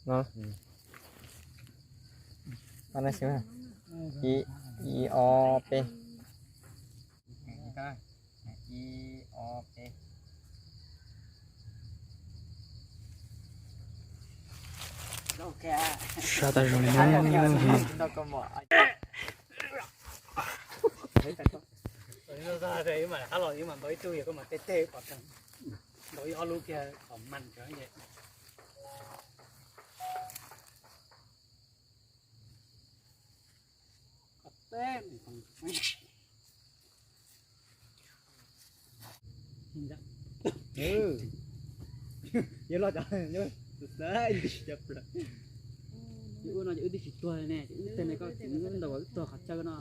No. Ib, ib, ob, peb. Ib, ob, peb. Sab tag zog li na. Ntaus ib ob lub kiag qhov mas. Yog los cov, yog xav ib ntsis cov plaws. Yog ua no ces wb twb tsis tuag ne, wb tej ne koj txiv ntaus wb tuag qhov chaw no.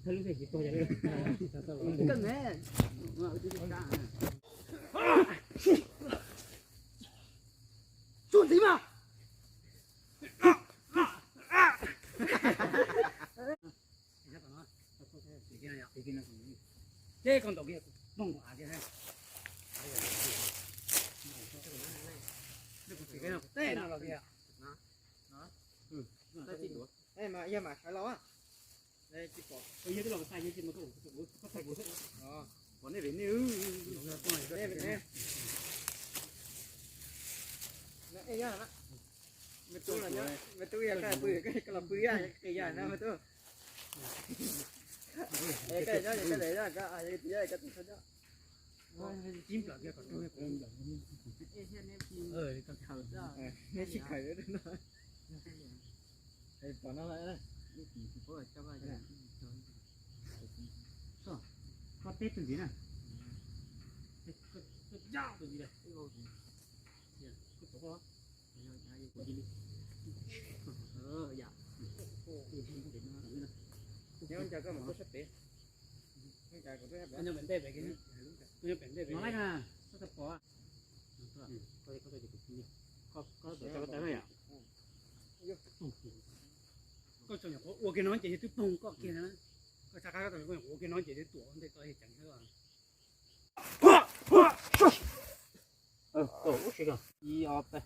Koj me, wb twb tsis kab. Tsuag ntxiv mas. Ces koj ntaus kiag kuv poob kuv av kiag. Tej no los kiag. Mas yog mas sawv los. Yog twb los xa yog tsis mus, pom nej vim nej. Me tub, me tub, yog koj pw, koj los pw, qis yog no me tub. Koj nyob, koj le, koj tus nyob. Neb sib khaws no. Pom no lawm. Koj teb tus ntxiv na. Koj tso nyuam qhuav ua kiag no ces yog twb poob koj kiag na. Koj tsa qab koj tso nyuam qhuav ua kiag no ces twb tuam ntej tau ceev xwb. Ib ob peb.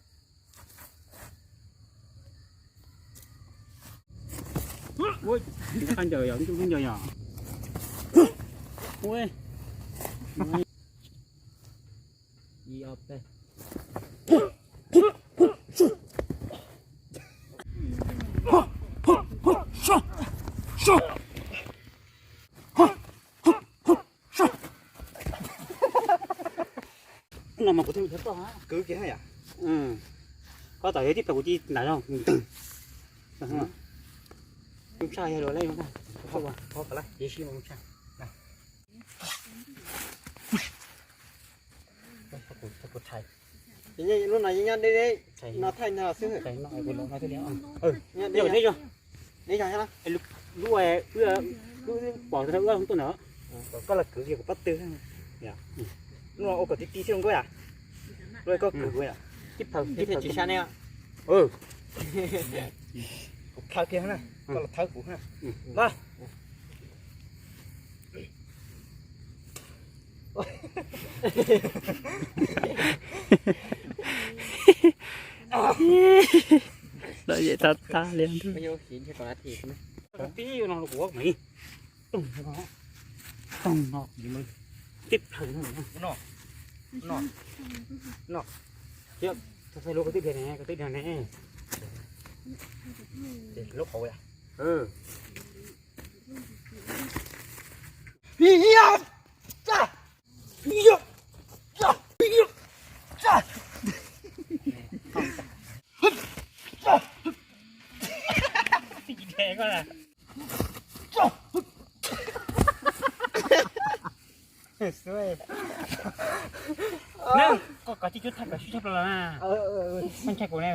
Ua, qab ncaws yog, ncaws yog. Ua, ib ob peb. No mas kuv thiaj kwv kiag yom. Koj tom yog tib pab kuv ci nram zog. Mus tshaj yog luag leb zoo tag. Qhov qhov lawm, cia si mus tshaj. Lub no yeej nyob deb deb no, thaij no xwb. Nyob deb zog, deb zog thiab. Lub, lub pom tau ua tuaj ntawd. Koj los kwv kiag kuv pob tw. Lub no ua kom ti ti thiab zoo nkauj yom. Lub koj kwv kuv yom. Tib phaws, tib phaws tsis sab ne. Kuv thawb kiag na, koj los thawb kuv na. Los. Lawm yem tag tag li. Tib no kuv, toog no, toog no, tib phaws no. No, no, no. Thiab txhob txhais lub, koj twb dhia ne, koj twb dhia ne. Lub qhov. Koj kov tib cuab thaj kom sib tshaj plaws los na. Koj ntshai kuv ne.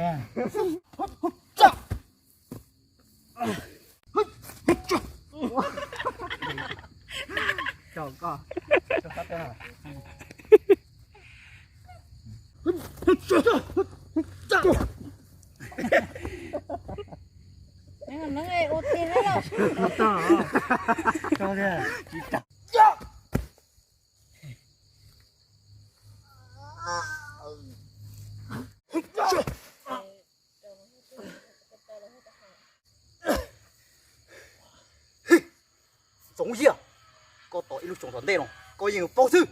Txoov Yias, koj tos ib lub xyoo tom ntej no koj yeej paub xwb.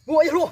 Muaj ib hlua.